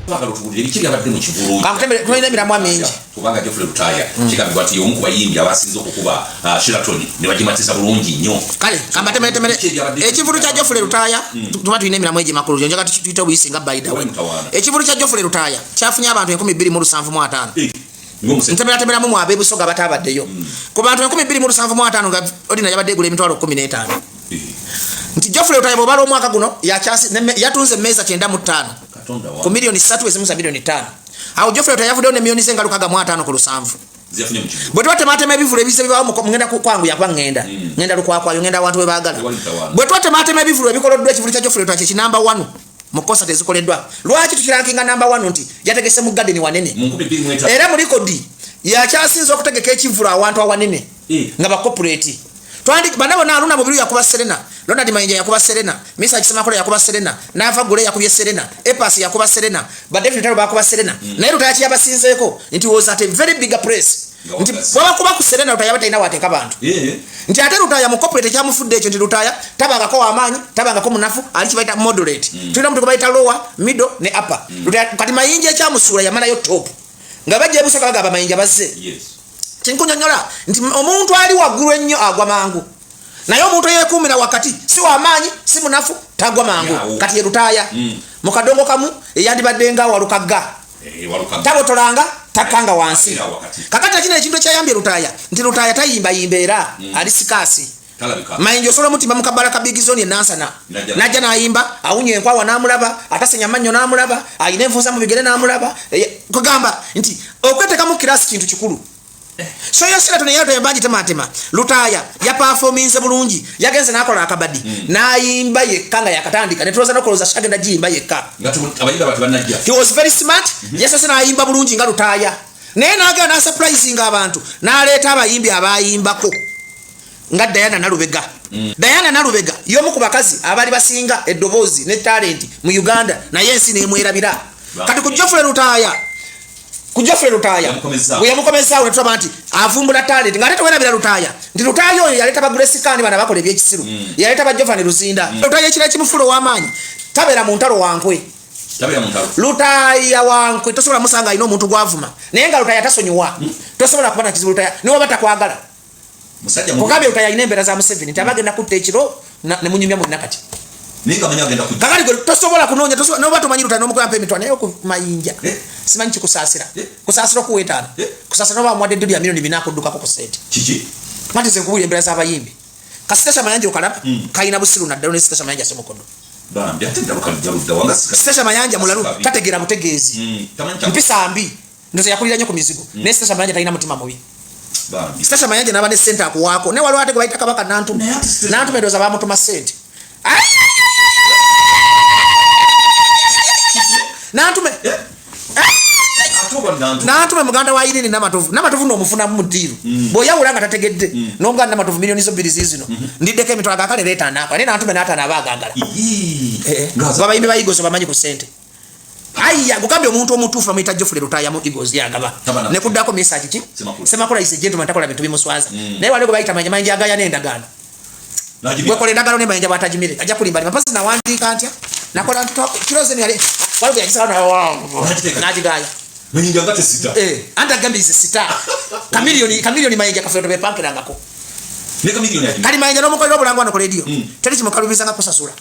Twagala otubulire biki byabadde mu kivulu. Kankutemere, tulina emiramwa mingi. Kubanga Geoffrey Lutaaya kigambibwa nti y'omu ku bayimbi abasinze okukuba Sheraton ne bagimatiza bulungi nnyo. Kale kambatemeretemere Biki ebyabadde- ekivulu kya Geoffrey Lutaaya, tuba tulina emiramwa egimakulu, njaga tuyite obuyisi nga by the way. Wali mutawaana. Ekivulu kya Geoffrey Lutaaya kyafunye abantu 2775. Eh, ng'omusajja. Ntemeratemeramu mu abebusoga bataabaddeyo. Ku bantu 2775 nga ordinary yabadde egula emitwalo 15. Nti Geoffrey Lutaaya bw'obala omwaka guno yatunze emmeeza 95 Katonda ku miliyoni 3, ezimu za miliyoni 5. Awo Geoffrey Lutaaya yavuddeyo ne miliyoni ze nga 657. Ziyafunye mu kivulu. Bwe tubatematema ebivulu ebize bibaawo ngenda kwanguya kuba ngenda lukwakwayo, ngenda awantu we baagala. Tewali mutawaana. Bwe tubatematema ebivulu ebikoleddwa, ekivulu kya Geoffrey Lutaaya kye kinamba 1 mu concert ezikoleddwa. Lwaki tukirankinga namba 1? Nti yategese mu garden wanene. Mu 2005. Era mu likodi yakyasinze okutegeka ekivulu awantu awanene nga ba corporate. Twandi bana bonna, Haruna Mubiru yakuba Serena, Ronald Mayinja yakuba Serena, Misa Kisemakula yakuba Serena, Nava Gule yakubye Serena, Epas yakuba Serena, ba David Lutalo bakuba Serena. Naye Lutaaya kiyabasinzeeko nti was at a very bigger place. Nga nti wagazi. bwabakuba ku Serena, Lutaaya batalina wateeka bantu. Nti ate Lutaaya mu corporate kyamufudde ekyo nti Lutaaya tabangako wamaanyi, tabangako munafu, ali kibayita moderate. Tulina omuntu gwe bayita lower, middle ne upper. Lutaaya kati Mayinja ekyamusuula yamalayo top nga bajja ebusoga bagamba Mayinja bazze. Kinkunyonyola nti omuntu ali waggulu ennyo agwa mangu, naye omuntu eyekuumira wakati si wamaanyi si munafu tagwa mangu. Yawo. Kati ye Lutaaya mu kadongo kamu eyandibadde nga Walukagga, Eh, Walukagga. tabotolanga takkanga wansi. Era wakati. Kakati kino ekintu ekyayambye Lutaaya nti Lutaaya tayimbayimba era ali scarce. Talabika. Mayinja osobola omutimba mu kabala ka big zone enansana, Najja. najja nayimba, awunya enkwawa n'amulaba, atasenya mannyo n'amulaba, ayina enfuusa mu bigere n'amulaba. Kugamba nti okweteekamu class kintu kikulu. So yo Sheraton naye Lutaaya bagitematema. Lutaaya yaperforminze bulungi, yagenze n'akola akabadi n'ayimba yekka nga yakatandika, netulowooza nokulowooza agenda giyimba yekka. Nga abayimbi abantu bannajja. He was very smart. Yasose n'ayimba bulungi nga Lutaaya, naye n'agenda n'asurprisinga abantu n'aleeta abayimbi abayimbako nga Diana Nalubega. Diana Nalubega y'omu ku bakazi abaali basinga eddoboozi ne talenti mu Uganda, naye ensi n'emwerabira. Kati ku Geoffrey Lutaaya, ku Geoffrey Lutaaya Yamukomezaawo. bwe yamukomezaawo ne tulaba nti avumbula talent, ng'ate tewerabira Lutaaya nti Lutaaya oyo yaleeta ba Grace Khan, bano abakola ebyekisiru, yaleeta ba Jovan Luzinda. Lutaaya ekira ekimufuula ow'amaanyi, tabeera mu ntalo, wankwe. Tabeera mu ntalo. Lutaaya wankwe, tosobola musanga alina omuntu gwavuma, naye nga Lutaaya tasonyiwa. Tosobola kuba nakizibu Lutaaya niwaba takwagala. Musajja mu Kugambye Lutaaya alina embeera za Museveni nti abagenda kutta ekiro ne munyumya mwenna kati. Naye nga manyi agenda kujja. Kakati gwe tosobola kunoonya, noba tomanyi Lutaaya n'omukola mpa emitwalo, naye okumayinja Eh? simanyi kikusaasira. Eh? Kusaasira okuwa etaano, Eh? kusaasira noba amuwadde edduli ya miliyoni 400 akuddukako ku sente. Kiki? Mati nze nkubuulira embeera z'abayimbi. Kasitasha Mayanja okalaba kalina busiru naddala ne Sitasha Mayanja semukodo. Bambi ate ddala kalujja ludda wanga Sitasha Mayanja mulalu, tategeera butegeezi. Tamanyi kya- Mpisa mbi, ndoza yakulira nnyo ku mizigo, naye Sitasha Mayanja talina mutima mubi. Bambi. Sitasha Mayanja naba ne sente akuwaako, naye waliwo ate gwe bayita Kabaka Nantume. Naye ate Sitasha- Nantume ndowooza bamutuma sente. Nantume. Ate oba Nantume. Nantume muganda wa Irini Namatovu. Namatovu n'omufunamu mu ddiiru bw'oyawula nga tategedde, n'omuganda Namatovu, miliyoni zo bbiri ziizino, ndiddeko emitwalo agakale, leeta anaako. Naye Nantume n'ataano aba agagala. Ii. Nga abayimbi ba Eagles bamanyi ku sente. Aya gukambye omuntu omutuufu bamuyita Geoffrey Lutaaya mu Eagles yagaba. Tabana. Nekuddako Misa kiki? Semakula. Semakula is a gentleman, takola bintu bimuswaza. Naye waliwo gwe bayita Mayinja. Mayinja agaya n'endagaano. N'agimira. Gwekola endagaano ne Mayinja bw'atagimire ajja kulimba limba. Mpozzi nawandiika ntya, nakola kiroze yali waliwo gwe yagisala N'agiteeka. n'agigaaya. Mayinja nga tesita. Eh, anti agambye is a star. Kamiliyoni, kamiliyoni Mayinja kafeero tebepankirangako. Ne kamiliyoni agimira. Kali Mayinja n'omukolera obulango wano ku radio, teri kimukalubiriza nga kusasula.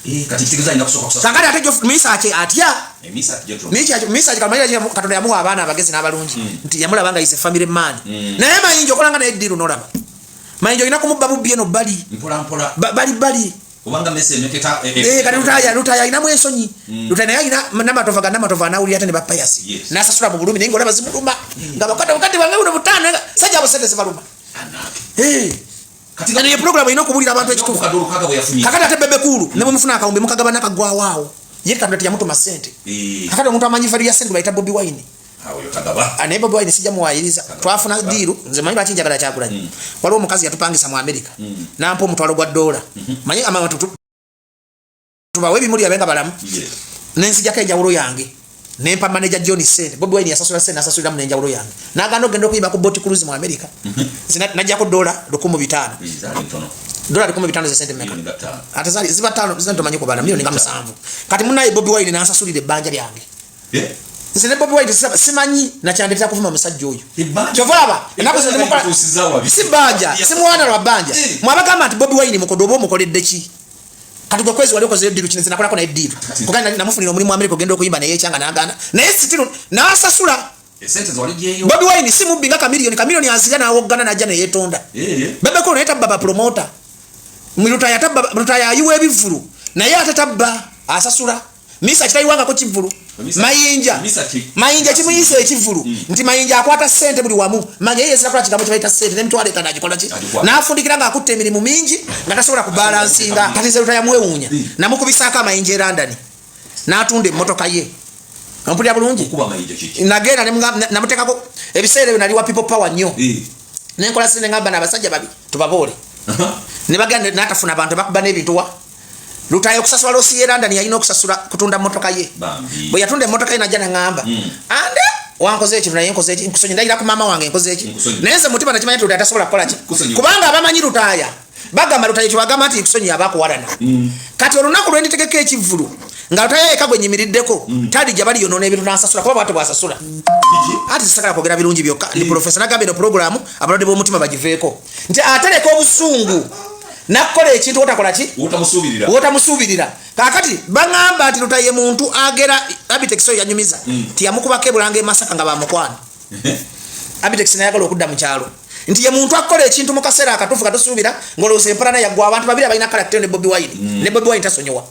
Eh, kati kitegeeza alina kusooka kusasula. Kakati ate Misa atya. Eh, Misa atya Joffrey. Misa kamalira Katonda yamuwa abaana abagezi n'abalungi, nti yamulaba nga is a family man. Naye Mayinja okolanga naye ddiiru n'olaba Mayinja olina kumubba bubbi eno bbali. Mpola mpola. Bali bali. Kubanga mese emeketa Eh, kati Lutaaya alinamu ensonyi. Lutaaya naye alina Namatovu, ga Namatovu anawulira ate ne bapayasi. N'asasula mu bulumi, naye ng'olaba zimuluma nga bakati bukati bwange buno butaano, sajja abo sente zibaluma. Anake. Eh. Kati Eno ye program erina okubuulira abantu ekituufu. Obukadde 6 bwe yafunye. Kakati ate Bebe Cool ne bwemufuna akawumbi mukagabana kaggwawo awo. Ye Katonda teyamutuma ssente. Kakati omuntu amanyi value ya ssente bayita Bobi Wine. Awo yo tagaba. Ah, naye Bobi Wine sijja muwaayiriza. Twafuna deal, nze manyi lwaki njagala Kyagulanyi. Waliwo omukazi yatupangisa mu America. N'ampa omutwalo gwa dola. Manyi abantu tubawe ebimuli abe nga balamu. Nenzijako enjawulo yange. Nempa manager John sente. Bobi Wine yasasula sente, nasasuliramu n'enjawulo yange. N'agaana okugenda okuyimba ku boat cruise mu America. Nze najjako dola 1500. Zaali ntono. Dola 1500 ze sente mmeka? Milioni nga ttaano. Ate zaali ziba ttaano, zina tomanyi kubala, miliyoni nga 7. Kati munnaye Bobi Wine n'ansasulira ebbanja lyange. Nze ne Bobi Wine simanyi nakyandetera kuvuma musajja oyo. Kyova olaba ennaku zino si bbanja, simuwaana lwa bbanja. Mwabagamba nti Bobi Wine mukodo, oba omukoledde ki? Kati gwe kwezi wali okozeyo ddiiru kino? Nze nakolako naye ddiiru, kuganda namufunira omulimu Amerika, ogenda okuyimba naye ekyanga n'agaana, naye still n'asasula. Bobi Wine si mubbi nga Chameleone. Chameleone azirya n'awoggana n'ajja neyeetonda. Bebe Cool naye tabba ba promoter. Lutaaya tabba, Lutaaya ayiwa ebivvulu naye ate tabba, asasula. Misa kitayiwangako kivvulu. Mayinja, Mayinja kimuyisa ekivvulu nti Mayinja akwata ssente buli wamu. Manya ye yesirakola kigambo kyebayita ssente n'emitwalo 5 agikola ki, n'afundikira ng'akutta emirimu mingi nga tasobola kubalansinga. Kati nze Lutaaya mwewuunya, namukubisaako amayinja e London n'atunda emmotoka ye. Ompulira bulungi? Nagenda namuteekako ebiseera ebyo nali wa People Power nnyo, nenkola sente, ngamba n'abasajja babi tubaboole ne bagenda n'atafuna abantu bakuba n'ebintu wa Lutaaya okusasula loss ye London yalina okusasula kutunda mmotoka ye. Bwe yatunda emmotoka ye najja naŋŋamba, "Ande wankoze ekintu, naye nkoze eki, nkusonyi, ndayira ku maama wange nkoze eki." Naye nze mutima nakimanya nti Lutaaya tasobola kukola ki, kubanga abamanyi Lutaaya bagamba Lutaaya kyebagamba nti nkusonyi aba akuwalana. Kati olunaku lwenditegeka ekivvulu nga Lutaaya yeka gwe nyimiriddeko, talijja baliyonona ebintu nansasula, kuba bwate bwasasula. Ati sisakala kwogera birungi byokka, ndi profesa. Nagamba eno puroguramu abalwadde b'omutima bagiveeko, nti atereka obusungu nakukola ekintu wotakola ki, wotamusuubirira. Kakati baŋŋamba nti Lutaye muntu agera Abitex oyo yanyumiza tiyamukubako ebulanga e Masaka nga bamukwano. Abitex nayagala okudda mu kyalo, nti ye muntu akukola ekintu mu kaseera akatuufu katusuubira, ng'olowooza empalana yaggwa. Abantu babiri abalina character ne Bobi Wine, ne Bobi Wine tasonyiwa,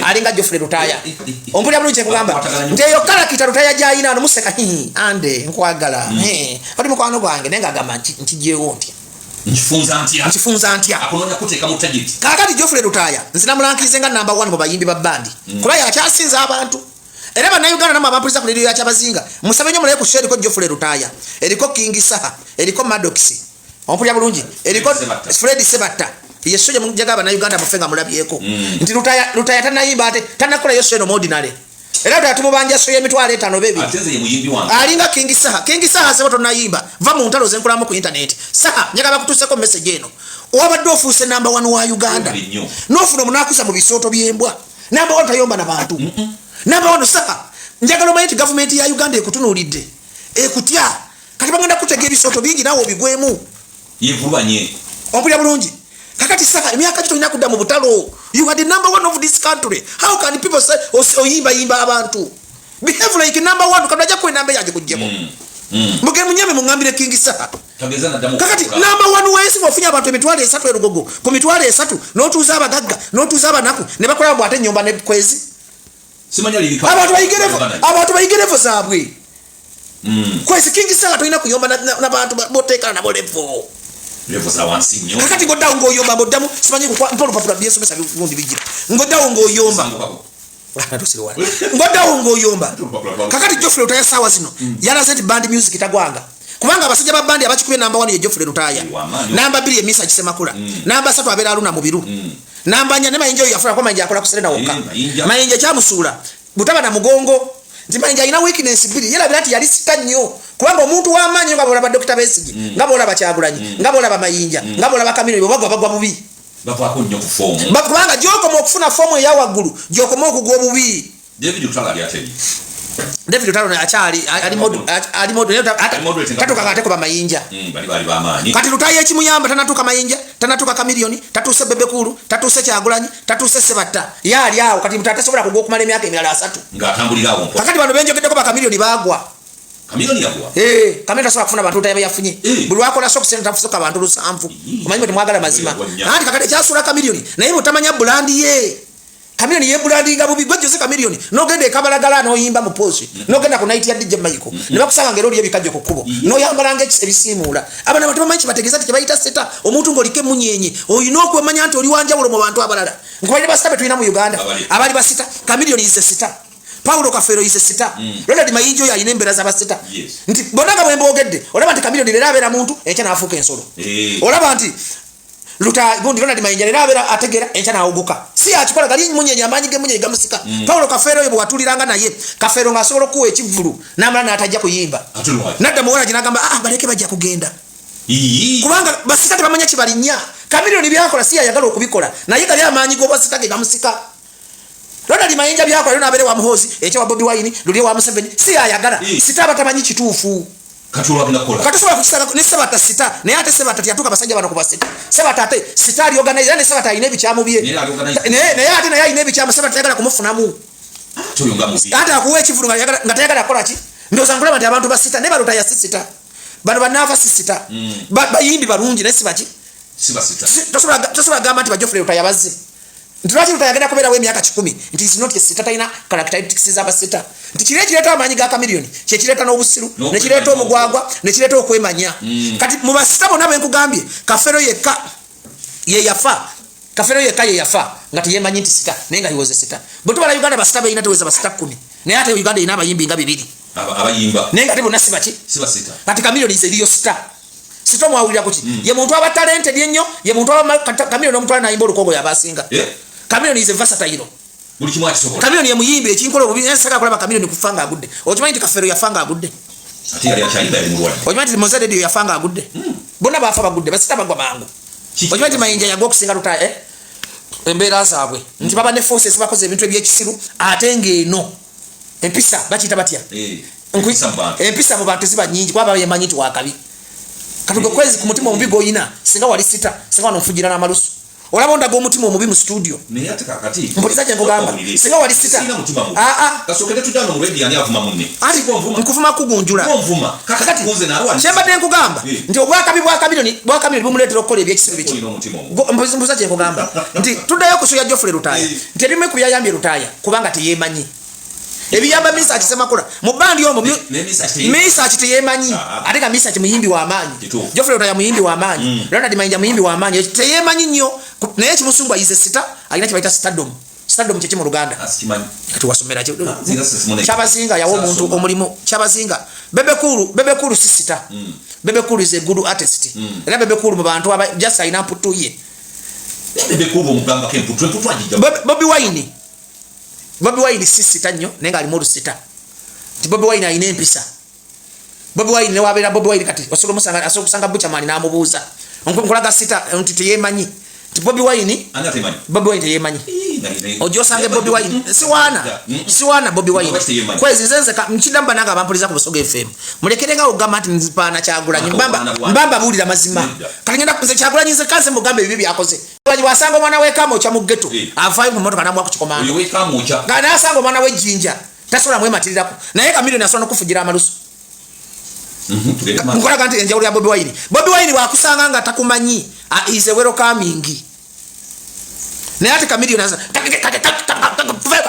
alinga Geoffrey Lutaaya. Ompulira bulungi kyekugamba nti eyo character Lutaaya gyayina ano museka, "Hihi, ande nkwagala, oli mukwano gwange," naye ng'agamba nkiggyewo ntya? Nkifunza ntya? Nkifunza ntya? Akunoonya kuteeka mu target. Kaakati Geoffrey Lutaaya nze namulankize nga number one mu bayimbi ba bandi, kuba yakyasinza abantu. Era Bannayuganda namwe abampuliza ku lediyo ya Kyabazinga, musabe nnyo mulabe ku show eriko Geoffrey Lutaaya, eriko King Saha, eriko Maddox, ompulira bulungi, eriko Sebatta. Fred Sebatta. Ye show gyemujaga Bannayuganda mufe nga mulabyeko nti Lutaaya tanayimba ate tanakolayo show eno modinale. Era Lutaaya tumubanja show y'emitwalo 50 oba 20. Ate nze ye muyimbi wange. Alinga King Saha. King Saha, sebo, tonayimba, va mu ntalo zenkulamu ku internet. Saha, njagala bakutuuseko message eno. Wabadde ofuuse number one wa Uganda, Webale nnyo. n'ofuna omunakusa mu bisooto by'embwa. Number one tayomba na bantu. Number one Saha, njagala omanye nti gavumenti ya Uganda ekutunuulidde, ekutya. Kati bagenda kutega ebisooto bingi naawe obigwemu. Yevulubanye. Ompulira bulungi? Kakati Saha, emyaka gyo tolina kudda mu butalo. You are the number one of this country. How can people say oyimbayimba abantu? Behave like number one. Kati ajja kuwa enamba yange kuggyeko, muge munyame muŋŋambire King Saha. Tageza naddamu. Kakati number one wensi bwofunye abantu 30,000 erugogo ku 30,000, n'otuuza abagagga n'otuuza abanaku ne bakola bw ate ennyumba ne kwezi. Simanya lirika. Abantu bayige level zaabwe. Kwezi King Saha tolina kuyomba n'abantu boteekana nabo level. Level za wansi nnyo. Kakati ngoddawo ng'oyomba, mboddamu simanyi mpa olupapula byensomesa gundi bijira, ngoddawo ng'oyomba. Sangukako. Ah, tusiriwala. Ngoddawo ng'oyomba. Kakati Geoffrey Lutaaya saawa zino yalaze nti band music tagwanga, kubanga abasajja ba bandi abakikubye namba 1 ye Geoffrey Lutaaya, Wamaanyi. namba 2 ye Misa Kisemakula, namba 3 abeera Aluna Mubiru, namba 4 ne Mayinja oyo yafuna ko Mayinja akola ku Serena wokka. Eh, Mayinja. Mayinja kyamusuula butaba na mugongo, nti Mayinja alina weakness bbiri. Yerabira nti yali sita nnyo, kubanga omuntu w'amaanyi nga bwolaba Dr Besigye, nga bwolaba Kyagulanyi, nga bwolaba Mayinja, nga bwolaba Chameleone, bwe bagwa bagwa bubi. Bavaako nnyo ku form. Kubanga gyokoma okufuna form eya waggulu, gyokoma okugwa obubi. David Lutalo ali ateri. David Lutalo akyali ali moderate. Ali moderate. Tatuuka ate kuba Mayinja. Bali bali bamaanyi. Kati Lutaaya ekimuyamba tanatuuka Mayinja, tanatuuka Chameleone, tatuuse Bebe Cool, tatuuse Kyagulanyi, tatuuse Sebatta, ye ali awo. Kati Lutaaya tasobola kugwa okumala emyaka emirala 30. Ng'atambulira awo mpola. Kakati bano benjogeddeko ba Chameleone baagwa. Chameleone yagwa. Eh, Chameleone tasobola kufuna bantu Lutaaya beyafunye. Buli lwakola so kusente tafusoka abantu 7. Omanyi bwe temwagala mazima. Yagwa nnyo. Anti kakati ekyasuula Chameleone, naye mutamanya brand ye. Chameleone ye brandinga bubi. Gwe Jose Chameleone n'ogenda e Kabalagala n'oyimba mu posi, n'ogenda ku night ya DJ Michael, ne bakusanga ng'era oli ebikajjo ku kkubo, n'oyambala ebisiimuula. Abaana bato bamanyi kibategeeza nti kyebayita star, omuntu ng'oliko emunyenye, olina okwemanya nti oli wanjawulo mu bantu abalala. Nkubalire ba star be tulina mu Uganda. Abali. Abali ba star. Chameleone is a star, Paulo Kafeero is a star, Ronald Mayinja oyo alina embeera z'aba star. Nti bonna nga bwe mboogedde, olaba nti Chameleone leero abeera muntu, enkya n'afuuka ensolo. Olaba nti luta gundi Ronald Mayinja leero abeera ategera, enkya n'awuguka. Si akikola gali munyenye, amaanyi g'emunyenye gamusika. Paulo Kafeero oyo bwe watuliranga naye, Kafeero ng'asobola okuwa ekivvulu n'amala n'atajja kuyimba. Ate lwaki? Nadda muwala gye n'agamba, "Ah, baleke, bajja kugenda." Ii. Kubanga ba star tebamanya kibalinnya. Chameleone byakola si yayagala okubikola, naye gali amaanyi g'obwa star ge gamusika. Ronald Mayinja byakola lino abeere wa Muhoozi, ekya wa Bobi Wine, luli wa Museveni, si ayagala. Star batamanyi kituufu. Katusobola kukisanga ne Sebata star, naye ate Sebata teyatuuka basajja bano ku basita. Sebata ate star ali organize, era ne Sebata alina ebikyamu bye. Naye ate naye alina ebikyamu, Sebata tayagala kumufunamu. Ate akuwa ekivulu nga tayagala kukola ki? Ndowooza nkulaba nti abantu ba star, ne Balutaya si star. Bano bannaava si star. Bayimbi balungi naye si baki? Tosobola kugamba nti ba Geoffrey Lutaya bazze. Nti lwaki Lutaya agenda kubeerawo emyaka 100 nti is not a star, talina characteristics z'aba star. Nti kiri ekireeta amaanyi ga Chameleone, kyekireeta n'obusiru, nekireeta omugwagwa, nekireeta okwemanya. Kati mu ba star bonna benkugambye, Kafeero yekka ye yafa. Kafeero yekka ye yafa nga teyeemanyi nti star, naye nga he was a star. Bwe tubala Uganda ba star beerina teweza ba star 10, naye ate Uganda erina abayimbi nga 2. Naye nga ate bonna si baki? Kati Chameleone is a real star. Star omwawulira kuki? Ye muntu aba talented ennyo, ye muntu aba Chameleone omutwala n'ayimba olukongo y'abasinga. Chameleone is a versatile. Chameleone ye muyimbi ekinkola obubi, naye saagala kulaba Chameleone kufa ng'agudde. Okimanyi nti Kafeero yafa ng'agudde? Okimanyi nti Mowzey Radio yafa ng'agudde? Bonna baafa bagudde, ba star bagwa mangu. Okimanyi nti Mayinja yagwa okusinga Lutaya, eh? Embeera zaabwe nti baba ne forces bakoze ebintu ebyekisiru, ate ng'eno empisa bakiyita batya? Empisa mu bantu ziba nnyingi kuba bayemanyi nti wakabi. Kati gwe kwezi ku mutima omubi gw'olina, singa wali star, singa wano nfugira n'amalusu. Olaba ondaga omutima omubi mu studio. Mpuliza kye nkugamba, singa wali star. Nkuvuma kugunjula. Kakati kyembadde nkugamba nti obwakabi bwa Chameleone bumuleetera okukola ebyekisiru biki. Mbuza kye nkugamba nti tuddayo ku ya Geoffrey Lutaya, nti ebimu ku byayambye Lutaya kubanga teyeemanyi. Ebiyamba Misaki Semakula mu bandi omwo, Misaki teyeemanyi, ate nga Misaki muyimbi w'amaanyi. Geoffrey Lutaya muyimbi w'amaanyi, Ronald Mayinja muyimbi w'amaanyi, teyeemanyi nnyo, naye kimusumba is a star, alina kye bayita stardom. Stardom kyeki mu Luganda? Kati wasomera ki? Kyabazinga yawa omuntu omulimu, Kyabazinga Bebe Cool, Bebe Cool si star. Bebe Cool is a good artist. Era Bebe Cool mu bantu aba just alina mputu ye. Bobi Wine, Bobi Wine si star nnyo, naye ng'alimu olu star. Nti Bobi Wine alina empisa. Bobi Wine newabeera Bobi Wine kati osobola omusanga, asobola okusanga Buchaman n'amubuuza. Nkulaga star nti teyeemanyi. Nti Bobi Wine, Bobi Wine teyeemanyi. Ojja osange Bobi Wine siwaana, siwaana Bobi Wine. Kwezi nze nze nkiddamu bannange abampuliza ku Busoga FM. Mulekerenga okugamba nti nzipaana Kyagulanyi. Mbamba buulira mazima. Kati ngenda nze Kyagulanyi nze kanze mugambe ebibi byakoze. Kyagulanyi bw'asanga omwana w'e Kamwokya mu ghetto, avaayo mu mmotoka n'amuwa ku kikomando. Nga n'asanga omwana w'ejjinja tasobola mwematirirako, naye Chameleone asobola n'okufugira amalusu. Nkolaga nti enjawulo ya Bobi Wine, Bobi Wine bw'akusanga nga takumanyi, is a welcoming, naye ate Chameleone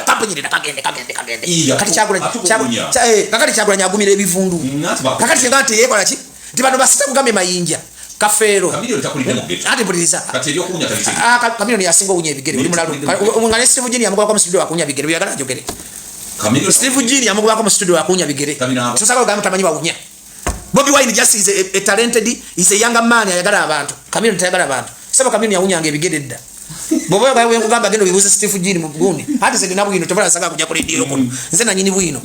kampunyirira kagende kagende kagende. Kati kakati Kyagulanyi agumira ebivundu. Kakati kyenga nti yeekola ki nti bano ba star kugambye Mayinja, Kafeero, ate mpuliriza, Chameleone yasinga owunya ebigere. Oli mulalu nga ne Steve Jean yamugobako mu studio akunya bigere. Byagala njogere, Steve Jean yamugobako mu studio akunya bigere. Tosagala ogamba tamanyi bawunya. Bobi Wine just is a talented, is a younger man ayagala abantu. Chameleone tayagala abantu. Saba Chameleone yawunyanga ebigere dda. Bw'oba oyagala nkugamba, genda obibuuze Steve Jean mu gundi. Ate nze ndina bwino, tobola nsagala kujja ku radio kuno. Nze nanyini bwino.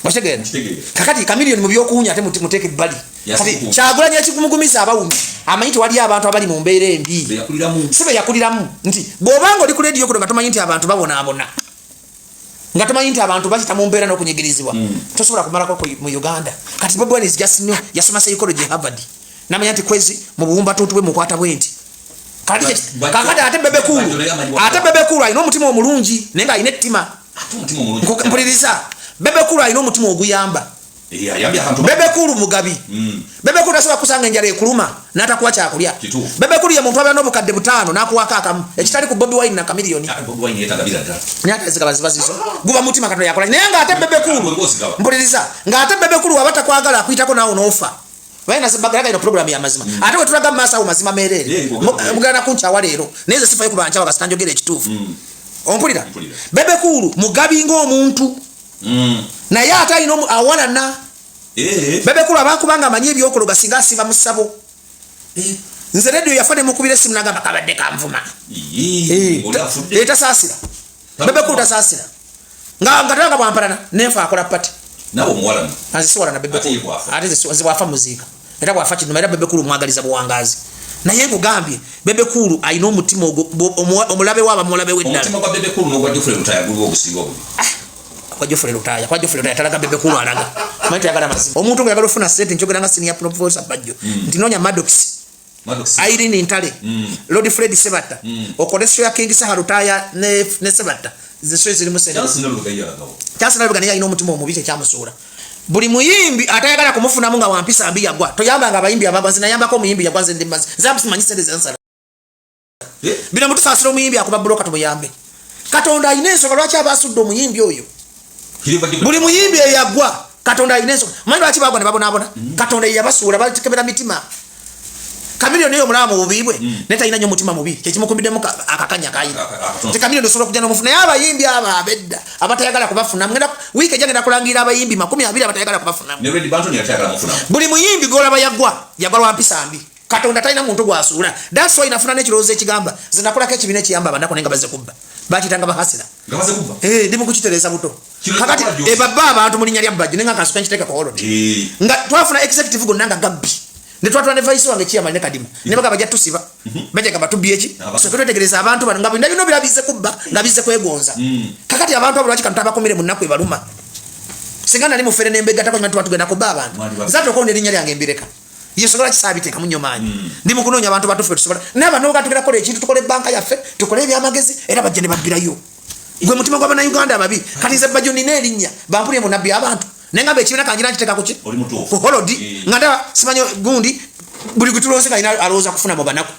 Okitegeera? Kakati Chameleone mu by'okuwunya ate muteeke ebbali. Kati Kyagulanyi ekikumugumiza abawunya, amanyi tewali abantu abali mu mbeera embi. Si be yakuliramu nti bw'obanga oli ku radio kuno nga tomanyi nti abantu babonaabona, nga tomanyi nti abantu bakita mu mbeera n'okunyigirizibwa, tosobola kumalako mu Uganda. Kati Bobi Wine is just new, yasoma psychology Harvard, namanya nti kwezi mu buwumbatuutu bwe mukwata bwe nti. Kakati ate Bebe Cool, ate Bebe Cool alina omutima omulungi naye nga alina ettima. Mpuliriza, Bebe Cool alina omutima oguyamba. Bebe Cool mugabi. Bebe Cool tasobola kusanga enjala ekuluma n'atakuwa kyakulya. Bebe Cool ye muntu abeera n'obukadde 5 n'akuwaako akamu, ekitali ku Bobi Wine na Chameleone, naye ate zigaba ziba zizo, guba mutima Katonda yakola. Naye ng'ate Bebe Cool, mpuliriza, ng'ate Bebe Cool waba takwagala akuyitako naawe n'ofa. Bagalaga ino program ya mazima, ate wetulaga mu maaso awo mazima meereere. Mugana kunkyawa leero, naye nze sifayo kubankyawa kasita njogera ekituufu. Ompulira? Bebe Cool mugabi ng'omuntu, naye ate alina awalana. Bebe Cool abakubanga amanyi ebyokuloga, singa asiba mu ssabo. Nze radio yafa nemukubira esimu nagamba kabadde kanvuma. Tasaasira. Bebe Cool tasaasira, nga talanga bwampalana nenfa akola pati. Nze siwalana Bebe Cool, ate nze bwafa muziika, era bwafa kinuma. Era Bebe Cool mwagaliza buwangazi. Naye nkugambye Bebe Cool alina omutima ogwo, omulabe we aba mulabe we ddala. Omutima gwa Bebe Cool n'ogwa Geoffrey Lutaaya guliwo ogusinga obubi? Kwa Geoffrey Lutaaya, kwa Geoffrey Lutaaya talaga, Bebe Cool alaga. Manyi toyagala mazima. Omuntu ng'ayagala ofuna sente, nkyogera nga senior professor Bajjo, nti noonya Maddox, Maddox. Irene Ntale, Lord Fred Sebatta, okole show ya King Saha, Lutaaya ne Sebatta, ze show ezirimu sente. Chance Nalubega ye alagawo. Chance Nalubega naye alina omutima omubi, kyekyamusuula. Buli muyimbi atayagala kumufunamu nga wampisa mbi yagwa. Toyambanga abayimbi abagwa. Nze nayambako omuyimbi yagwa, nze ndi mazi, nze simanyi sente zensala. Bino mutusaasira, omuyimbi akuba buloka tumuyambe. Katonda alina ensonga lwaki aba asudde omuyimbi oyo. Kiriva Geoffrey- Buli muyimbi eyagwa, Katonda alina ensonga. Manyi lwaki bagwa ne babonaabona? Katonda yeyabasuula, batekebera mitima. Kamiliyoni eyo omulaba mu bubi bwe, naye talina nnyo omutima mubi, kyekimukumbiddemu akakanya kayina. Akatono. Nti Kamiliyoni osobola okujja n'omufu, naye abayimbi abo abedda abatayagala kubafunamu, ngenda wiiki ejja ngenda kulangirira abayimbi 20 abatayagala kubafunamu. Ne Red Banton yatayagala mufunamu. Buli muyimbi golaba yagwa, yagwa lwa mpisa mbi. Katonda talina muntu gwasuula. That's why nafuna n'ekirowoozo ekigamba nze nakolako ekibiina ekiyamba abanaku, naye nga bazze kubba, bakiyitanga bahasira. Nga baze kubba. Eh, ndi mukukitereeza buto. Kino Kakati kikola gy'osi. ebabba abantu mu linnya lya Bajjo, naye nga kansuka nkiteeka ku hold. Nga twafuna executive gonna nga gabbi, ne twatula ne vice wange Chairman ne Kadima, ne bagamba bajja tusiba, bajja gamba tubye ki. So twetegereza abantu bano nga bino bino birabize kubba, nga bize kwegonza. Kakati abantu abo lwaki kano tabakumire mu nnaku ebaluma? Singa nali mufere nembegatako nyuma, tuba tugenda kubba abantu. Mwali Nze ate okonda erinnya lyange mbireka yesobola kisaabiteeka munyomaanyi. Ndi mukunoonya abantu batufu betusobola naaba noga tugenda kukola ekintu, tukole banka yaffe, tukole ebyamagezi, era bajja ne babbirayo. Gwe mutima gw'abannayuganda ababi. Kati nze Bajjo nina erinnya, bampulire mu nabbi abantu, naye ngamba ekibiina kangira nkiteeka kuki? Oli mutuufu. Ku hold. Nga ndaba simanyi gundi buli gwe tulonze nga alina alowooza kufuna mu banaku.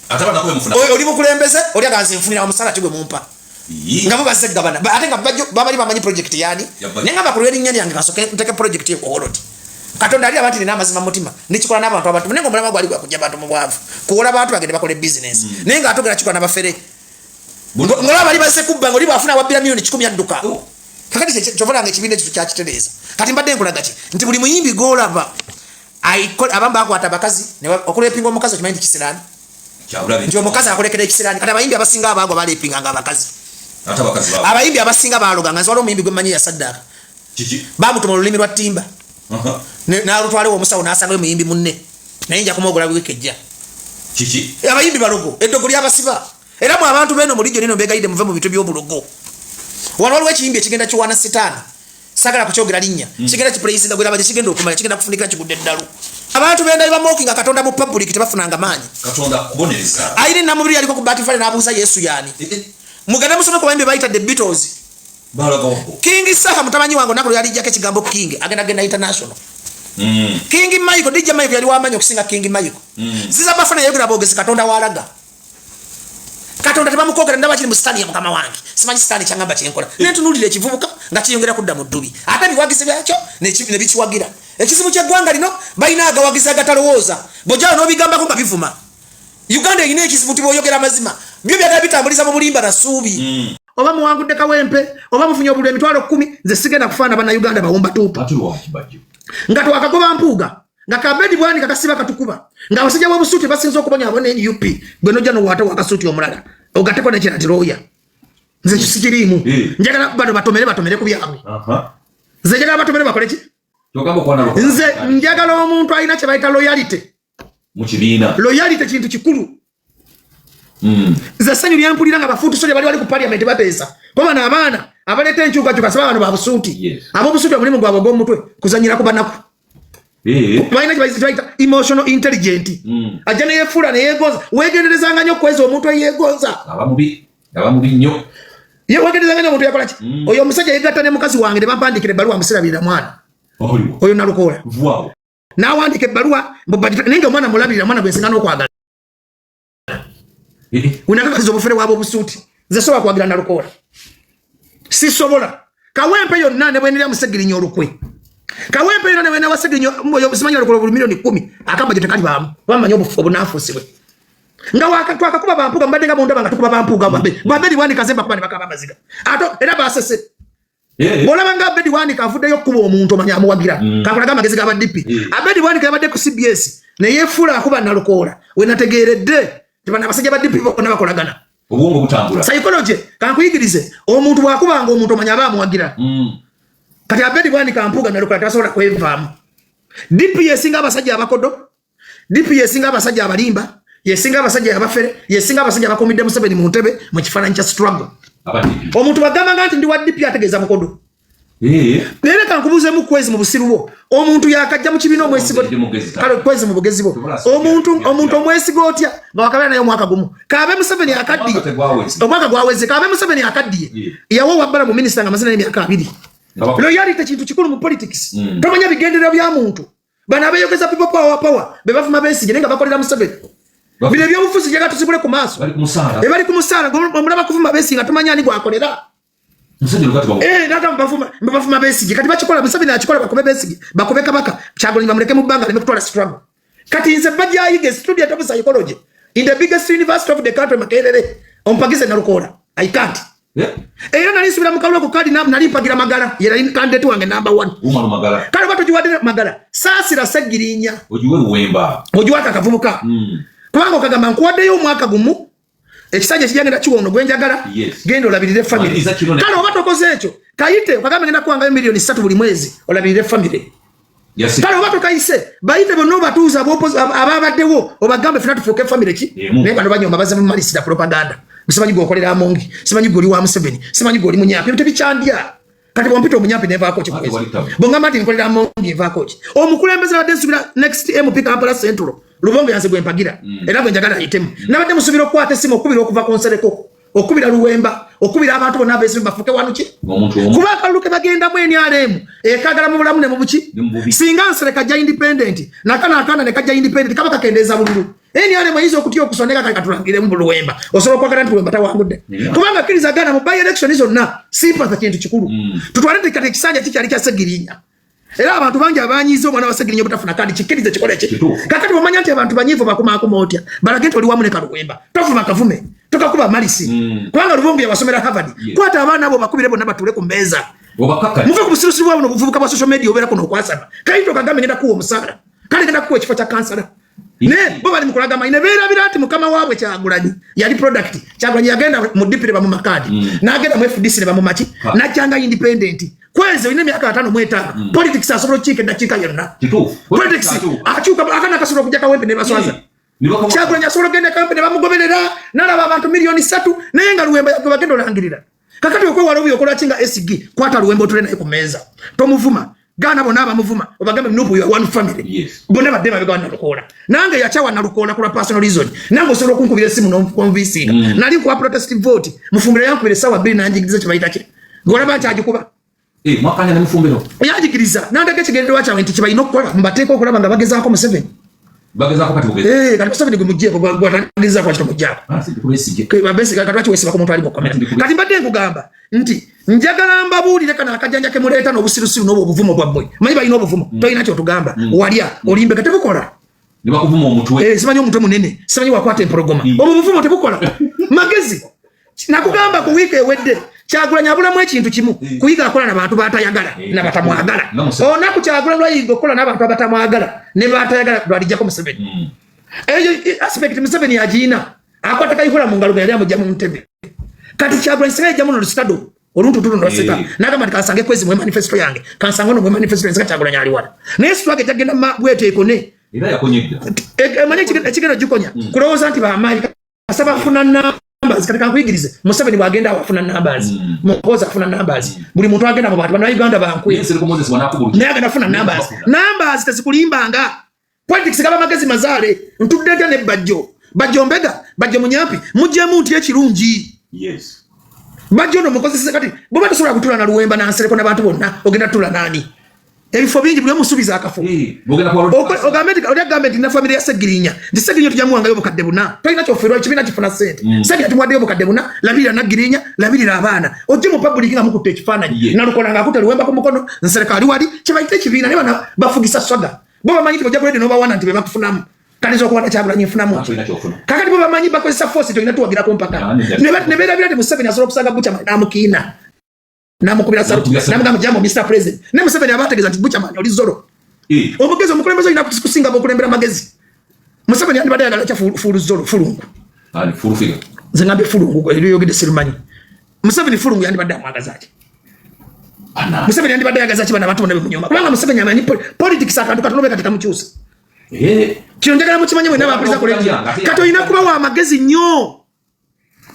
Ate abanaku bemufuna. Oli mukulembeze oli aganze nfunira omusala ti gwe mumpa. Nga bo bazze gabana. Ate nga Bajjo babali bamanyi project yani. Ya Bajjo. Naye ngamba ku lw'erinnya lyange kasoke nteke project ye ku hold. Katonda ali abantu nina amazima mu mutima, nikikola n'abantu abantu, naye nga omulamwa gwali gwakujja abantu mu bwavu, kuwola bantu bagende bakole business, naye nga atogera kikola n'abafere. Ngolaba bali bazze kubba, ngaoli bwafuna wabbira miliyoni 100 adduka. Oh. Kakati kyovalanga ekibiina ekyo kyakitereeza. Kati mbadde nkulaga ki? Nti buli muyimbi gwolaba abamu bakwata abakazi okurepinga omukazi, okimanyi nti kisiraani? Kyabulabe. Nti omukazi akulekera ekisiraani. Kati abayimbi abasinga abaagwa balepinganga abakazi. Ate abakazi baabo. Abayimbi abasinga baloganga. Nze waliwo omuyimbi gwe mmanyi yasaddaaka. Kiki? Bamutuma olulimi lwa ttimba. N'alutwalewo omusawo, n'asangayo muyimbi munne, naye nja kumwogola wiiki ejja. Kiki? Abayimbi balogo, eddogo lyabasiba. Era mu abantu beno mulijjo nino mbegayidde muve mu bintu by'obulogo. Wano waliwo ekiyimbi ekigenda kiwaana sitaani, sagala kukyogera linnya. Kigenda kipuleyisinga gwe laba kigenda okumanya kigenda kufunikira kigudde eddalu. Abantu benda bamokinga Katonda mu public, tebafunanga maanyi. Katonda kubonereza. Ayina namubiri yaliko ku Bat Valley n'abuuza Yesu yaani. Mugende musome ku bayimbi bayita The Beatles. Balagawo. King Saha mutamanyi wange, olunaku lwe yalijjako ekigambo King, agenda genda international. King Michael, DJ Michael yali wamanyi okusinga King Michael. Ziza bafana yayogera boogezi Katonda walaga. Katonda tebamukogera, ndaba kiri mu sitaani ya mukama wange, simanyi sitaani kyangamba kyenkola, nentunuulira ekivubuka nga kiyongera kudda mu ddubi, ate ebiwagizi byakyo ne bikiwagira. Ekizibu ky'eggwanga lino, balina agawagizi agatalowooza. Bw'ojjawo n'obigambako nga bivuma. Uganda erina ekizibu nti bw'oyogera amazima, byo byagala bitambuliza mu bulimba na ssuubi. Oba muwangudde Kawempe, oba mufunye obululu 100,000, nze sigenda kufaana Bannayuganda bawumba tuupa. Ate lwaki, Bajjo? Nga twakagoba Mpuuga, nga kabedi bwani kakasiba katukuba, nga abasajja b'obusuuti basinze okubonyaabona NUP, gwe nojja nowaata wakasuuti omulala ogatteko nekira nti looya. Nze kisikiriimu. Njagala bano batomere, batomere ku byabwe. Nze njagala batomere, bakole ki? Kyogamba okwana Nze njagala omuntu alina kye bayita loyalty mu kibiina. Loyalty kintu kikulu. Nze essanyu lyempulira nga bafuutu soja bali wali ku parliament bateesa, kuba bano abaana abaleeta enkyukakyuka saba bano babusuuti. Ab'obusuuti omulimu gwabwe ogw'omutwe kuzanyira ku banaku. Balina kye bayita emotional intelligent. Ajja neyefuula neyegonza. Wegenderezanga nnyo okweza omuntu eyegonza. Aba mubi. Aba mubi nnyo. Ye wegenderezanga nnyo omuntu yakola ki? Oyo omusajja yegatta ne mukazi wange ne bampandikira ebbaluwa, musirabirira mwana. Oliwo. Oyo Nalukoola. Vwawo. N'awandiika ebbaluwa mbu naye nga omwana mulabirira, mwana gwe nsinga n'okwagala. Wenakakasiza obufere bwaba obusuuti, nze sobola kwagira Nalukoola, sisobola. Kawempe yonna ne bwenera Musegirinya olukwe, Kawempe yonna ne bwena Wasegirinya simanyi olukola buli miliyoni 10, akamba gye tekalibaamu, bamanyi obunafuusi bwe. Nga twakakuba bampuga, mbadde nga mundaba nga tukuba bampuga babe liwanika zemba kuba ne bakaba amaziga ate era basese. Bw'olaba nga Abedi Bwanika avuddeyo okukuba omuntu, omanya amuwagira. Kakulaga amagezi g'aba DP. Abedi Bwanika yabadde ku CBS neyefuula akuba Nalukoola, we nategeeredde nti bano abasajja ba DP bonna bakolagana. Obwongo butambula. Psychology kankuyigirize, omuntu bw'akubanga omuntu omanya aba amuwagira. Kati Abedi Bwanika, Mpuuga, Nalukoola tebasobola kwevaamu. DP yesinga abasajja abakodo, DP yesinga abasajja abalimba. Yesinga abasajja abafere, yesinga abasajja abakuumidde Museveni mu ntebe mu kifaananyi kya struggle. Omuntu bagambanga nti ndi wa DP ategeeza mukodo. Naye leka nkubuuzeemu Kwezi mu busiru bwo. Omuntu yakajja mu kibiina omwesigo. Kale Kwezi mu bugezi bwo. Omuntu omwesiga otya nga wakabeera naye omwaka gumu? Kaabe Museveni akaddiye. Omwaka gwaweze. Kaabe Museveni akaddiye. Yawa wabbala mu minisita nga amaze naye emyaka 2. Loyalty kintu kikulu mu politics. Tomanya bigendererwa bya muntu. Bano abeeyogeza people power power be bavuma Besigye naye nga bakolera Museveni. Bino ebyobufuzi njagala tusibule ku maaso. Bali ku musaala omulaba kuvuma Besigye nga tomanya ani gwakolera. Bavuma Besigye kati bakikola Museveni akikola bakube Besigye bakube Kabaka Kyagulanyi bamuleke mu bbanga aleme kutwala struggle. Kati nze Bajja student of psychology in the biggest university of the country Makerere ompagize Nalukoola. I can't. Era nali nsubira mu kalulu kadi nali mpagira Magala ye nali candidate wange number 1. Kale batugiwadde Magala saasira Ssegirinya ogiwe Luwemba ogiwaka akavubuka. Kubanga okagamba nkuwaddeyo omwaka gumu ekisajja kijagenda kiwono gwe njagala genda olabirire family. Kale oba tokoze ekyo kayite okagambe ngenda kuwangayo miliyoni 3 buli mwezi olabirire family. Kale oba tokayise bayite bonna obatuuza ababaddewo obagambe fena tufuuke family ki naye bano banyoma baze mu malisira propaganda. Simanyi gwokolera Amongi, simanyi gwoli wa Museveni, simanyi gwoli munyampi, ebyo tebikyandya. Kati bwompita omunyampi nevaako ki kwezi? Bwongamba nti nkolera Amongi nvaako ki? Omukulembeze nabadde nsubira next MP Kampala Central Lubongo yanze gwe mpagira era gwe njagala ayitemu. Nabadde musubira okukwata essimu okubira okuva ku Nsereko, okubira Luwemba, okubira abantu bonna abeesimu bafuuke wano ki? Kuba akalulu ke bagendamu NRM ekagala mu bulamu ne mu buki. Singa Nsereko ajja independent nakano akaana ne kajja independent kaba kakendeeza bululu. NRM eyinza okutya okusoneka kale katulangiremu Luwemba. Osobola okwagala nti Luwemba tawangudde. Kubanga kkiriza Ghana mu by election zonna sympathy kintu kikulu. Tutwale nti kati ekisanja kikyali kya Ssegirinya. Era abantu bangi abanyiiza omwana wa Ssegirinya obutafuna kandi kikkirize kikole ki? Kakati bw'omanya nti abantu banyiivu bakumaakuma otya? Balage nti oli wamu ne Kaluwemba. Tovuma kavume. Tokakuba malisi. Kubanga Lubongo yabasomera Harvard. Kwata abaana abo bakubire bonna batuule ku mmeeza. Muve ku busirusiru bwabwe n'obuvubuka bwa social media obeera kuno okwasama. Kayinza okagambe ngenda kuwa omusaala. Kale ngenda kuwa ekifo kya kansala. Ne bo bali mu kulaga amanyi ne beerabira nti mukama waabwe Kyagulanyi yali product. Kyagulanyi yagenda mu DP ne bamuwa kaadi. N'agenda mu FDC ne bamuwa ki? N'ajjanga independent. Kwezi olina emyaka 55. Politics asobola okukiika eddakiika yonna. Politics akyuka akana akasobola okujja Kawempe ne baswaza. Kyagulanyi asobola okugenda Kawempe ne bamugoberera n'alaba abantu miliyoni 3 naye nga Luwemba gwe bagenda olangirira. Kakati okwewala obubi okola ki nga SG kwata Luwemba otule naye ku mmeeza. Tomuvuma. Gaana bonna abamuvuma obagambe Nupu you are one family. Bonna badde mabega wa Nalukoola. Nange yakyawa Nalukoola ku lwa personal reason. Nange osobola okunkubira essimu n'onconvincinga. Nali nkuwa protest vote. Mufumbiro yankubira essaawa 2 n'anjigiriza kye bayita ki. Ng'olaba nkyagikuba. Mwakanya ne Mufumbiro. Yanjigiriza n'andaga ekigendererwa kyabwe nti kye balina okukola mbateeka okulaba nga bagezaako Museveni. Bagezaako kati bugezi. Kati Museveni gwe muggyeko gw'atandizaako lwaki tomuggyako? Besigye. Kati lwaki weesiba ku muntu ali mu kkomera? Kati mbadde nkugamba nti njagala mbabuulire kano akajanja ke muleeta n'obusirusiru n'obwo obuvumo bwammwe. Manyi balina obuvumo. Tolina ky'otugamba. Walya olimbeka tebukola. Ne bakuvuma omutwe. Simanyi omutwe munene, simanyi wakwata empologoma. Obwo obuvumo tebukola. Magezi. Nakugamba ku wiiki ewedde Kyagulanyi abulamu ekintu kimu kuyiga akola n'abantu b'atayagala n'abatamwagala. Olunaku Kyagulanyi lwayiga okukola n'abantu abatamwagala ne b'atayagala lwalijjako Museveni. Eyo aspect Museveni agiyina akwata Kayihura mu ngalo yali amujja mu ntebe. Kati Kyagulanyi singa yajjamu n'olusitado oluntu tuno lwaseka n'agamba nti kansange Kwezi mu manifesto yange kansange ono mu manifesto yange Kyagulanyi ali wala. Naye struggle ejja bwete ekone. Era yakonyedda. Emanyi ekigenda gikonya kulowooza nti bamaanyi asaba afuna numbers. Kati kankuyigirize Museveni bw'agenda awo afuna numbers. Muhoozi afuna numbers. Buli muntu agenda mu bantu bannayuganda bankwe. Naye agenda afuna numbers. Numbers tezikulimbanga. Politics gaba magezi mazaale. Ntudde ntya ne Bajjo. Bajjo mbega, Bajjo munyampi, muggyemu nti ekirungi. Bajjo ono mukozese kati bw'oba tosobola kutuula na Luwemba na Nsereko n'abantu bonna ogenda tuula n'ani? Ebifo bingi buli omusuubiza akafo. Ogambe nti oli agambe nti na family ya Ssegirinya. Nti Ssegirinya tujja muwangayo obukadde 4. Tolina ky'ofiirwa ekibiina kifuna ssente. Ssegirinya tumuwaddeyo obukadde 4, labirira Naggirinya, labirira abaana. Ojje mu public nga mukutte ekifaananyi. Nalukola ng'akutte Luwemba ku mukono, Nsereko ali wali, kye bayita ekibiina naye bano bafugisa swaga. Bo bamanyi nti bw'ojja ku radio n'obawana nti be bakufunamu. Kati nsobola okuwanda Kyagulanyi nfunamu ki? Kakati bo bamanyi bakozesa force tolina tuwagirako mpaka. Ne beerabira nti Museveni asobola okusanga Buchaman n'amukiina. Namukubira saluti namugamba jambo Mr President. Ne Museveni abategeeza nti Buchaman oli zolo. Omugezi omukulembeze olina kusinga bw'okulembera magezi. Museveni yandibadde ayagala kya fuulu zolo fulungu. Ani fuulu figa? Nze ngambye fulungu eriyogedde sirumanyi. Museveni fulungu yandibadde amwagaza ki? Museveni yandibadde ayagaza ki bano abantu bonna bemunyoma? Kubanga Museveni amanyi politics akantu katono be kati kamukyusa. Kino njagala mukimanye mwenna abampuliriza ku leediyo. Kati olina kuba wa magezi nnyo.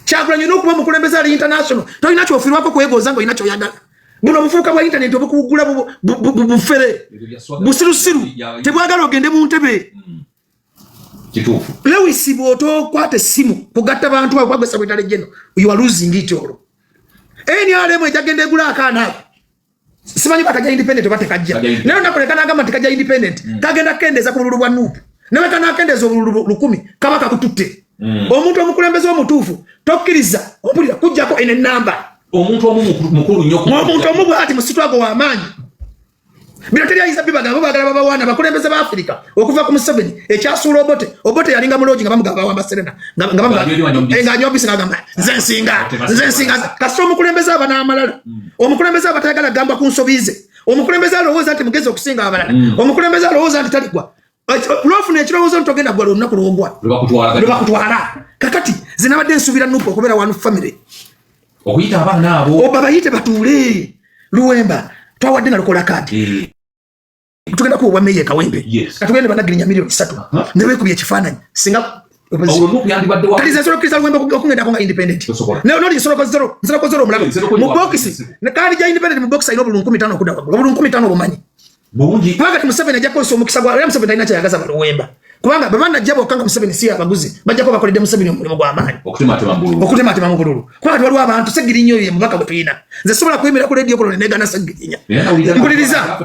Kyagulanyi olina okuba omukulembeze ali international. Tolina kyofiirwako kwegoza ng'olina kyoyagala. Buno obufuuka bwa internet obukuwugula bufere. Busirusiru. Tebwagala ogende mu ntebe. Kituufu. Lewis bw'otokwata essimu kugatta bantu abo kwagwesa bwetale geno, you are losing it all. NRM ejagenda egula akaana ako. Simanyi bakajja independent oba tekajja. Naye olunaku lwe kanaagamba nti kajja independent, kagenda kukendeeza ku bululu bwa NUP. Ne bwe kanaakendeeza obululu 1000, kaba kakututte. Omuntu omukulembeze omutuufu tokkiriza ompulira kujjako eno ennamba. Omuntu omu mukulu nnyo ku Omuntu omu bw'ati musitwago w'amaanyi. Bino teri ayinza bibagamba, baagala babawaana abakulembeze ba Afirika okuva ku Museveni ekyasuula Obote. Obote yalinga muloogi nga bamugamba bawamba Serena. Nga bamugamba, ng'anywa bisi ng'agamba, nze nsinga, nze nsinga. Kasita omukulembeze aba n'amalala. Omukulembeze aba tayagala kugamba ku nsobi ze. Omukulembeze alowooza nti mugezi okusinga abalala. Omukulembeze alowooza nti taligwa. Lwofuna ekirowoozo nti ogenda gwa lunaku lwogwa. Lwe bakutwala. Kakati nze nabadde nsuubira NUP okubeera one family. Okuyita abaana abo. Oba bayite batuule. Luwemba twawadde Nalukola kaadi. Tugenda kuwa meeya e Kawempe. Katugende banagirinya milioni 3. Ne beekubye ekifaananyi. Singa kati nze nsobola okukkiriza Luwemba okugendako nga independent. Naye noli nsoloko zero, nsoloko zero omulaba. Mu bokisi, ne kaadi gya independent mu bokisi alina obululu 15 okudda waggulu. Obululu 15 obumanyi. Bungi. Kubanga kati Museveni ajja kukozesa omukisa gwa, era Museveni talina kyayagaza Baluwemba. Kubanga bwe banajja bokka nga Museveni si abaguzi, bajja kuba bakoledde Museveni omulimu gw'amaanyi. Okutematema mu bululu. Okutematema mu bululu. Kubanga waliwo abantu Ssegirinya oyo ye mubaka gwe tulina. Nze sobola kuyimirira ku leediyo kuno ne neegaana Ssegirinya. Mpuliriza.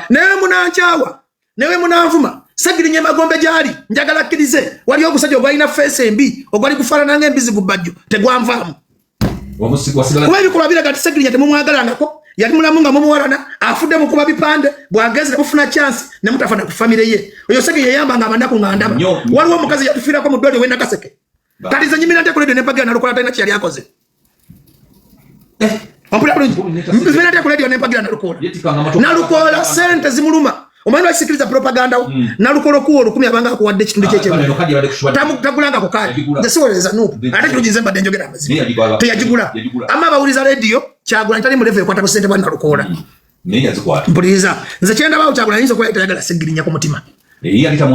Naye munankyawa, naye munanvuma. Ssegirinya emagombe gy'ali, njagala akkirize. Waliyo ogusajja ogwalina feesi embi, ogwali gufaanana ng'embizi ku bbajjo, tegwanvaamu. Kuba ebikolwa biraga nti Ssegirinya temumwagalangako, yali mulamu nga mumuwalana, afudde mukuba bipande, bw'ageze ne mufuna chance ne mutafa na ku famire ye. Oyo Ssegirinya yayambanga abanaku nga ndaba. Waliwo omukazi yatufiirako mu ddwaliro w'e Nakaseke. Kati nze nyimira ntya ku leediyo ne mpagira Nalukola talina kye yali akoze. Ompulira bulungi? Mbeera ntya ku leediyo ne mpagira Nalukola? Nalukola ssente zimuluma. Omanyi lwaki sikiriza propaganda wo? Nalukola okuwa olukumi abanga akuwadde ekitundu kye kyemu. Tagulanga ku kaadi. Nze siwolereza NUP. Ate kirungi nze mbadde njogera amazima. Teyagigula. Ama abawuliza leediyo, Kyagulanyi tali mu level ekwata ku ssente bwa Nalukola. Mpuliriza. Nze kye ndabawo Kyagulanyi ayinza okuba tayagala Ssegirinya ku mutima.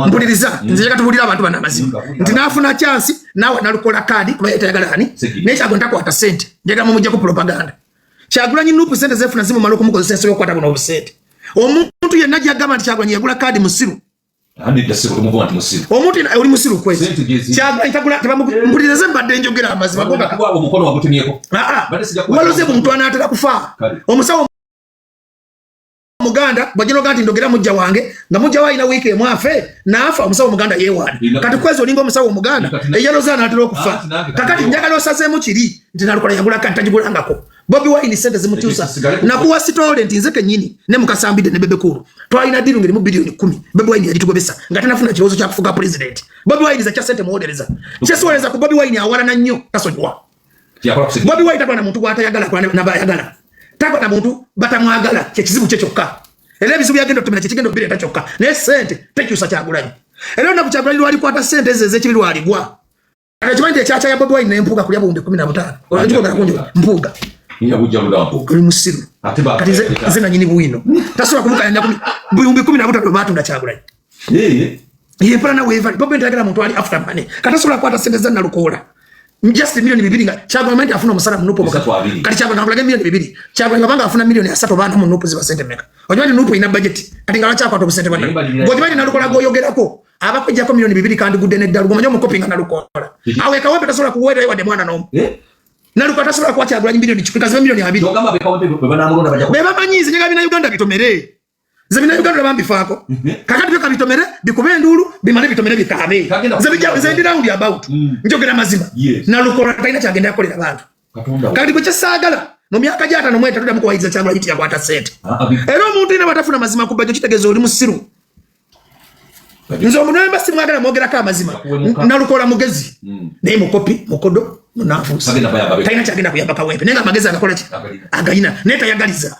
Mpuliriza. Nze njagala tubuulire abantu bano amazima. Nti n'afuna chance naawe Nalukola kaadi kuba yali tayagala ani? Naye Kyagulanyi takwata ssente. Njagala mumuggyeko propaganda. Kyagulanyi NUP ssente zeefuna zimumala okumukozesa ensobi okukwata buno obusente. Omuntu yenna gy'agamba nti Kyagulanyi yagula kaadi musiru. Omuntu yenna oli musiru kwezi. Kyagulanyi tagula mpuliriza nze mbadde njogera amazima. Waloze muntu anaatera kufa. Omusawo Muganda bw'ajja n'ogamba nti ndogera mujja wange nga mujja we alina wiiki emu afe n'afa, omusawo Omuganda yeewaana. Kati kwezi olinga omusawo Omuganda eyaloze anaatera okufa. Kakati njagala osazeemu kiri nti Nalukola yagula kati tagigulangako. Bobi Wine ssente zimukyusa. Nakuwa sitole nti nze kennyini ne Mukasambidde ne Bebe Cool twalina diru ng'erimu biliyoni 10. Bobi Wine yagitugobesa nga tanafuna kirowoozo kya kufuga pulezidenti. Bobi Wine zakya ssente muwolereza. Kyesiwolereza ku Bobi Wine awalana nnyo tasonyiwa. Bobi Wine takola na muntu gw'atayagala akola n'abayagala. Takola na muntu batamwagala kye kizibu kye kyokka. Era ebizibu byagenda otumira kye kigenda obireeta kyokka. Naye ssente tekyusa Kyagulanyi. Era olunaku Kyagulanyi lwalikwata ssente ezo ez'ekibi lwaligwa. Kati okimanyi nti ekyakya ya Bobi Wine ne Mpuuga kulya buwumbi 15. Olwo kunjo Mpuuga. Oli musiru. Kati nze nanyini bwino. Tasobola kumukanya buwumbi 15 bwe baatunda Kyagulanyi. Ye mpala na weeva. Bobi Wine tayagala muntu ali after money. Kati tasobola kukwata ssente za Nalukoola. Just milioni 2 nga Kyagulanyi nti afuna omusala mu NUP omuka. Kati Kyagulanyi akulage milioni 2. Kyagulanyi abanga afuna milioni 3 oba 4 mu NUP ziba ssente mmeka. Okimanyi nti NUP erina budget. Kati nga lwaki akwata obusente bwa Nalukoola? Ng'okimanyi nti Nalukoola gw'oyogerako abakuggyako milioni 2 kandigudde n'eddalu. Gw'omanyi omukopi nga Nalukoola. Awo e Kawempe tasobola kuweerayo wadde mwana n'omu. Nalukoola tasobola kuwa Kyagulanyi milioni 100 kazibe milioni 20. Be bamanyi nze njagala bina Uganda bitomere. Nze bina Uganda bambifaako. Kakati byo kabitomere bikube enduulu bimale bitomere bikaabe. Nze bijja nze ndi round about. Njogera mazima. Nalukoola talina kyagenda kukolera bantu. Kati gwe kyesaagala mu myaka gya 53 ddamu kuwayiriza Kyagulanyi nti yakwata ssente. Era omuntu yenna bw'atafuna mazima ku bajjo kitegeeza oli musiru. Nze omunemba simwagala mwogerako amazima. Nalukoola mugezi. Naye mukopi, mukodo, munanfuusi. Talina kyagenda kuyamba Kawempe. Naye nga amagezi agakola ki? Agayina. Naye tayagaliza.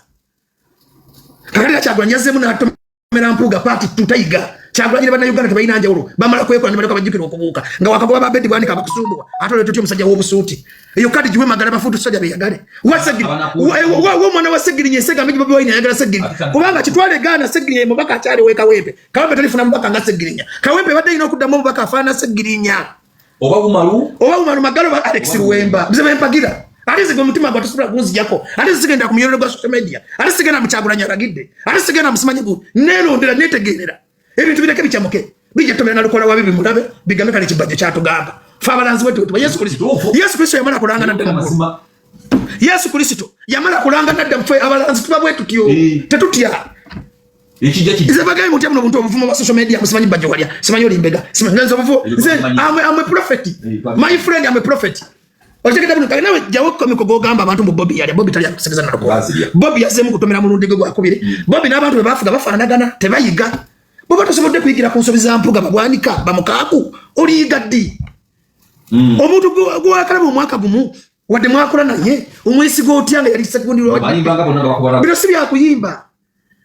Kakati Kyagulanyi yazzeemu n'atomera Mpuuga paati tutayiga. Kyagulanyi ne Bannayuganda tebalina njawulo, bamala kwekola ne baleka bajjukira okubuuka nga wakagoba ba bedi bwanika abakusumbuwa. Ate olwo tutya omusajja w'obusuuti? Eyo kadi giwe Magala, ba foot soldier beyagale. Omwana wa Segirinya esegambe Bobi Wine ayagala Segirinya kubanga kitwale Gaana. Segirinya ye mubaka akyali wekawempe. Kawempe talifuna mubaka nga Segirinya. Kawempe badde erina okuddamu omubaka afaana Segirinya. Oba Umaru. Oba Umaru Magalo ba Alex Luwemba. Nze bempagira. Ate nze omutima gwa tosobola kunzijako. Ate nze sigenda ku muyolero gwa social media. Ate sigenda mu Kyagulanyi alagidde. Ate sigenda musimanyi gu neerondera, netegeerera. Ebintu bireke bikyamuke, bijja tomera. Nalukola wabi bimulabe, bigambe kale kibajjo kyatugamba. Fe abalanzi wetu Yesu Kristo, Yesu Kristo yamala kulanga nadda mu ggulu. Yesu Kristo yamala kulanga nadda. Ffe abalanzi tuba bwe tutyo, tetutya. Ekijja kijja. Nze bagaye mutya buno buntu obuvumo bwa social media, musimanyi bajjo walya, simanyi oli mbega, simanyi nze obuvumo. Nze I'm a prophet. My friend, I'm a prophet. Otegedde buno? Kale nawe jjawo komiko gogamba abantu mu Bobi yalya. Bobi talya kusigeza nalukola. Bazirya. Bobi yazzeemu kutomera mulundi gwe gwakubiri. Bobi n'abantu be bafuga bafaanagana, tebayiga. Bwoba tosobodde kuyigira ku nsobi za Mpuga, babwanika, bamukaaku, oliyiga ddi? Omuntu gwewakalaba omwaka gumu wadde mwakola naye, omwesiga otya nga yali sekundiro? Bayimbanga bonna nga bakuba. Bino si byakuyimba,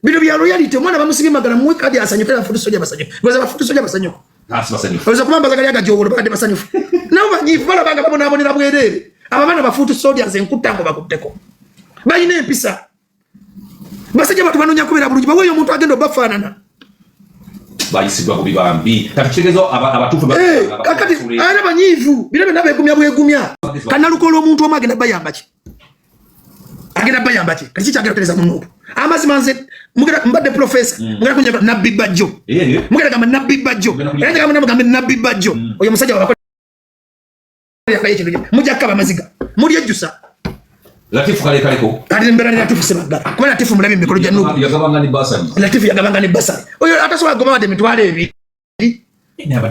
bino bya loyalty. Omwana bamusibye Magala, muwe kadi asanyuke. Ba foot soldier basanyuke. Goza ba foot soldier basanyuke. Asi basanyufu. Oyinza kuba mbaza gali agajowolo, babadde basanyufu. Nabo banyiivu, balaba nga babonaabonera bwereere. Abo abaana ba foot soldiers enkutta ngo bakutteko balina empisa. Basajja batu banoonya kubeera bulungi, baweeyo omuntu agenda obafaanana. Bayisiddwa bubi bambi. Kati kitegeeza abatuufu Eh, kakati era banyiivu. Bino byonna begumya bwegumya. Kanalukola omuntu omu agenda bayamba ki? Agenda bayamba ki? Kati kikyagenda kutereza mu NUP? Amazima nze mugenda mbadde professor, mugenda kunjaga Nabbi Bajjo. Mugenda gamba Nabbi Bajjo. Era njagala mugenda mugambe Nabbi Bajjo oyo musajja wabakola ekintu, mujja kukaba amaziga, mulyejjusa. Latifu kale kaleko. Kati mbeera ne Latifu Sebaggala kuba Latifu mulabye emikolo gya NUP. Yagabanga ne basari. Latifu yagabanga ne basari. Oyo atasobola kugoba wadde 20,000.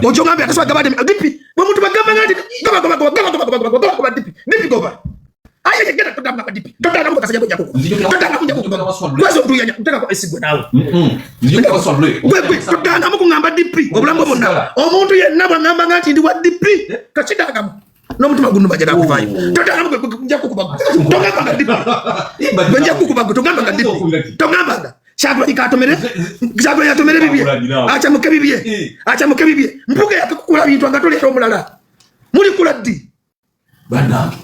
Ojo ngambe atasobola gaba wadde DP. Bwe muntu bagamba nga nti goba, goba, goba, goba, goba, goba, goba, goba DP, DP goba. Aye, genda todanga kwa DP, todanga mu kasajja gojja kuku, todanga kunja kuku kwazo otuyanya kuteka kwa esigwe naawe. Nzijukira waswalule. Gwe gwe todangamu kuŋŋamba DP obulamu bwo bwonna. Omuntu yenna bw'aŋŋamba nga nti ndi wa DP, tokidangamu n'omutima guno bajja nakuvaayo. Todangamu gwe, gwe, nja kukuba gwe. Togambanga DP gwe, nja kukuba gwe. Togambanga DP, togambanga. Kyagulanyi katomere, Kyagulanyi atomere bibye, akyamuke bibye, akyamuke bibye. Mpuga yakakukula bintu nga toleeta omulala. Mulikula ddi? Bannange.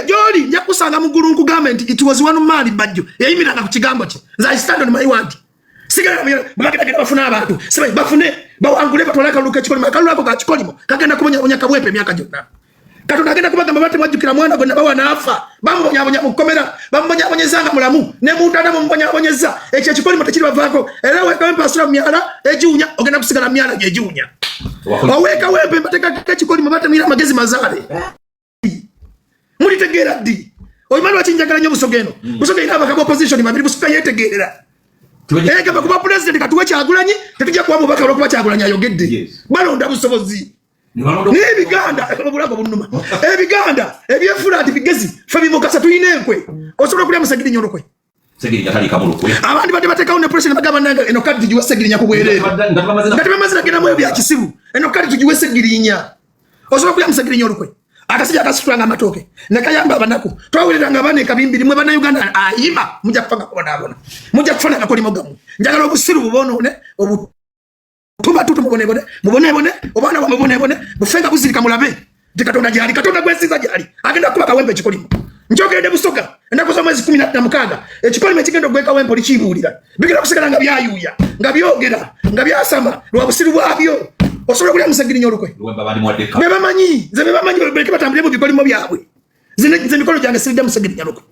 Gyoli nja kusanga muggulu nkugambe nti it was one man Bajjo yayimiranga ku kigambo kye. Nze I stand on my word. Sigala bwebagenda bafune abantu, simanyi bafune, bawangule, batwale akalulu k'ekikolimo. Akalulu ako ka kikolimo kagenda kubonyabonya Kabwempe emyaka gyonna. Katonda agenda kubagamba bati mwajjukira mwana gwe nabawa n'afa, bamubonyabonya mu kkomera, bamubonyabonyeza nga mulamu ne mutanda mumubonyabonyeza. Ekyo ekikolimo tekiribavaako. Era Wekawempe asula mu myala egiwunya, ogenda kusigala mu myala gyegiwunya. Owekawempe mbateekako ekikolimo, batemwira amagezi mazaale. Mulitegeera ddi? Omanyi lwaki njagala nnyo Busoga eno? Busoga erina abaka ba opposition babiri. Busoga yeetegeerera. Egamba kuba pulezidenti katuwe Kyagulanyi, tetujja kuwa mubaka olwokuba Kyagulanyi ayogedde. Balonda busobozi. N'ebiganda obulago bunuma, ebiganda ebyefula nti bigezi, fe bimukasa tulina enkwe. Osobola okulya Musegirinya olukwe? Segirinya taliikamu lukwe. Abandi badde bateekawo ne president, bagamba nange eno kadi tugiwe Segirinya ku bwereere nga tebamaze nagendamu ebyo bya kisibu. Eno kadi tugiwe Segirinya. Osobola okulya Musegirinya olukwe? Akasajja akasitulanga amatooke nekayamba abanaku, twawuliranga abaana ekabimbiri. Mwe Bannayuganda ayima, mujja kufa nga kubonaabona, mujja kufa nagakolimo gammwe. Njagala obusiru bubonoone obu tuba tutu, mubonebone, mubonebone, obwana bwa mubonebone bufe nga buzirika. Mulabe nti Katonda gyali, Katonda gwensinza gyali, agenda kuba Kawempe ekikolimo. Njogeredde Busoga, ennaku z'omwezi 16, ekikolimo ekigenda ogwe Kawempe olikibuulira. Bigenda kusigala nga byayuuya, nga byogera, nga byasama lwa busiru bwabyo. Osobola okulya Musegirinya olukwe? Luwemba bandimuwadde Bebamanyi, nze bebamanyi, baleke batambulire mu bikolimo byabwe. Nze emikolo gyange siridde Musegirinya lukwe.